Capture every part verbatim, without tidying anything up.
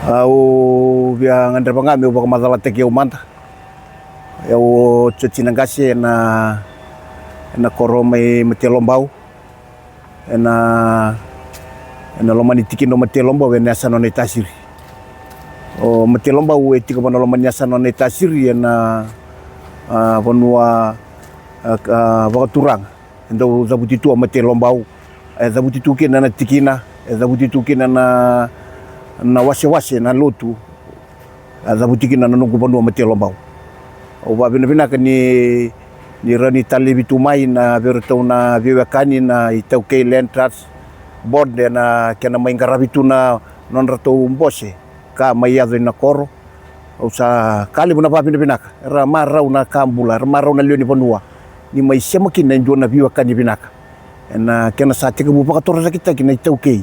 Au via gadreva ga meu vakamacalataki au mada. Au o Joji Naqase ena, ena koro mai Matailobau, ena, ena loma ni tikina o Matailobau ena yasana o Naitasiri. O Matailobau e tiko va na loma ni yasana o Naitasiri ena, a, vanua, a, a, vakaturaga. E dau cavuti tu o Matailobau, e cavuti tu kina na tikina, e cavuti tu kina na, na wasewase na lotu, e cavuti kina na noqu vanua Matailobau. Au vakavinavinaka ni, ni rawa ni talevi tu mai na vei iratou na veiwekani na iTaukei Land Trust Board ena kena mai qaravi tu na nodratou bose ka mai yaco ina koro. Au sa ka levu na vakavinavinaka, era marau na ka bula, era marau na lewe ni vanua ni mai sema kina e dua na veiwekani vinaka. Ena kena sa tekivu vakatorocaketaki na iTaukei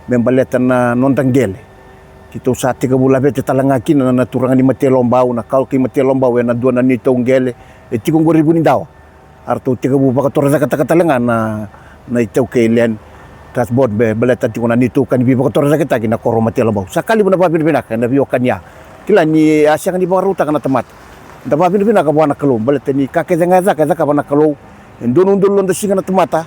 me baleta na noda qele. Keitou sa tekivu lavete tale ga kina na, na turaga ni Matailobau, na kawa kei Matailobau ena dua na neitou qele e tiko qori i Vunidawa. A ratou tekivu vakatorocaketaka tale ga na, na iTaukei Land Trust Board me baleta tiko na neitou ka ni veivakatorocaketaki na koro Matailobau. Sa ka levu na vakavinavinaka ena veiwekani ya. Kila ni a sega ni vakarautaka na tamata. Da vakavinavinaka vua na Kalou baleta ni ka kece ga e caka, e cakava na Kalou. E dua na udolu noda siga na tamata,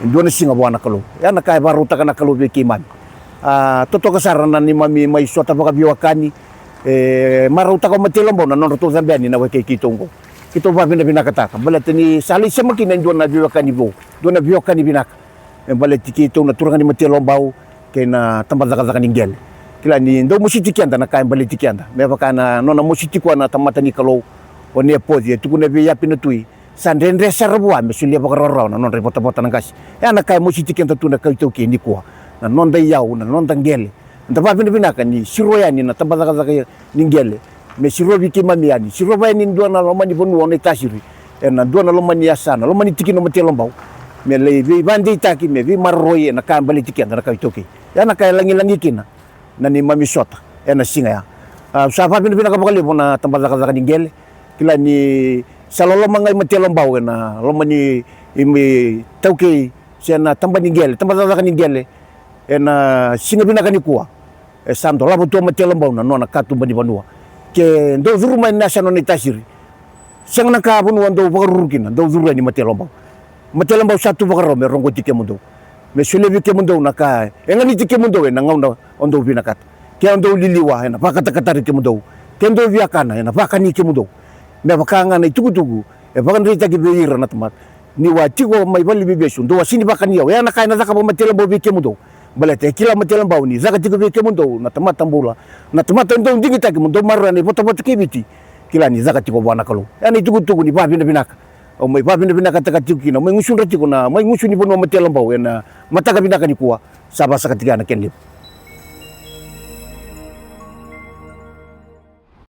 e dua na siga vua na Kalou. Ya na ka e vakarautaka na Kalou vei keimami. A totoka sara na neimami mai sota vakaveiwekani. E marautaka o Matailobau na nodratou cabe yani na wekai keitou oqo. Keitou vakavinavinakataka baleta ni sa lai sema kina e dua na veiwekani vou, dua na veiwekani vinaka me baleti keitou na turaga ni Matailobau kei na tabacakacaka ni qele. Kila ni dau mositi keda na ka e baleti keda, me vaka na nona mositi koya na tamata ni Kalou o Nepoci, e tukuna vei Api na tui, sa dredre sara vua me solia vakarawarawa na nodra ivotavota na qase. Ya na ka e mositi keda tu na kai iTaukei nikua, na noda iyau, na noda qele. Da vakavinavinaka ni siro yani na tabacakacaka ni qele me sirovi keimami yani, sirova yani e dua na loma ni vanua o Naitasiri, ena dua na loma ni yasana, loma ni tikina o Matailobau, me lai veivadeitaki, me veimaroroi ena ka e baleti keda na kai iTaukei. Ya na ka e lagilagi kina na neimami sota ena siga ya. A, sa vakavinavinaka vakalevu na tabacakacaka ni qele. Kila ni sa loloma ga i Matailobau ena loma ni, i, iTaukei se na taba ni qele, tabacakacaka ni qele ena siga vinaka nikua. E sa dolava tu o Matailobau na nona katuba ni vanua. Ke dou curu mai na yasana o Naitasiri, sega na ka vanua dou vakaruru kina, dou curu yani Matailobau. Matailobau sa tu vakarau me roqoti kemudou, me solia vei kemudou na ka e ganiti kemudou ena gauna o dou vinakata. Ke o dou liliwa, ena vakatakatari kemudou. Ke dou viakana, ena vakani kemudou. Me vaka ga na itukutuku e vakadreitaki vei ira na tamata, niu a tiko mai valeniveivesu, dou a sega ni vakani au. Ya na ka ena cakava o Matailobau vei kemudou. Baleta e kila o Matailobau ni caka tiko vei kemudou na tamata bula, na tamata dou digitaki mo dou maroroya na ivotavota kei Viti. Kila ni caka tiko vua na Kalou. Ya na itukutuku ni vakavinavinaka au mai vakavinavinakataka tiko kina, au mai gusudra tiko na mai gusu ni vanua Matailobau ena mataka vinaka nikua. Sa vakasaka tiko ya na kena levu.